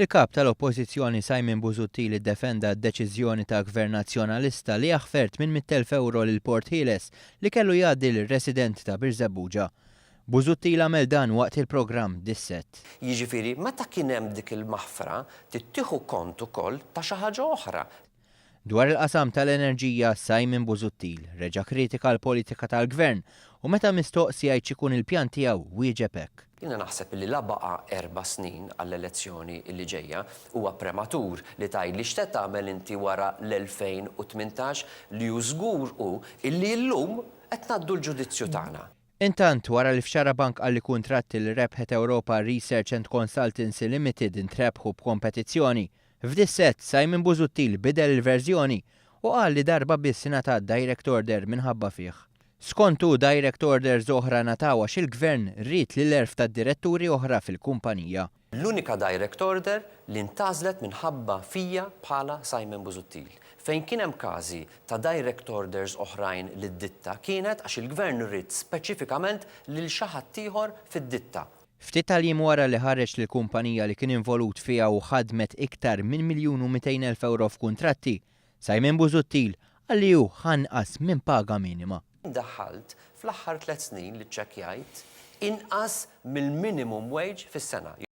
Il-Kap tal-Oppożizzjoni Simon Busuttil iddefenda d-deċiżjoni ta' Gvern Nazzjonalista li jaħfer €800,000 lil Port Ħieles li kellu jgħaddi lir-residenti ta' Birżebbuġa. Busuttil għamel dan waqt il-programm Dissett. Jiġifieri meta kien hemm dik il-maħfra trid tieħu kont ukoll ta' xi ħaġa oħra. Dwar il-qasam tal-enerġija, Simon Busuttil reġa' kritika l-politika tal-Gvern u meta mistoqsi jgħid x'ikun il-pjan tiegħu wieġeb hekk. Jiena naħseb li la baqa' 4 snin għall-elezzjoni li ġejja, huwa prematur li tgħidli x'te tagħmel inti wara l-2018. Li hu żgur hu illi llum qed ngħaddu l-ġudizzju tagħna. Intant, wara li f'Xarabank qal li kuntratti li rebħet Europa Research and Consultancy Limited intrebħu b'kompetizzjoni, f'Dissett Simon Busuttil bidel il-verżjoni u qal li darba biss ingħata direct order minħabba fih. Skontu, direct orders oħra ngħataw għax il-gvern ried li l-għerf ta' diretturi oħra fil-kumpanija. L-unika direct order li ntgħażlet minħabba fija bħala Simon Busuttil. Fejn kien hemm każi ta' direct orders oħrajn lid-ditta kienet għax il-gvern ried speċifikament lil xi ħadd ieħor fid-ditta. Ftit tal-jiem wara li ħareġ li l-kumpanija li kien involut fiha u ħadmet iktar minn €1,200,000 f'kuntratti, Simon Busuttil qal li hu ħa anqas minn paga minima. Daħħalt fl-aħħar 3 snin li ċċekkjajt inqas mill-minimum wage fis-sena.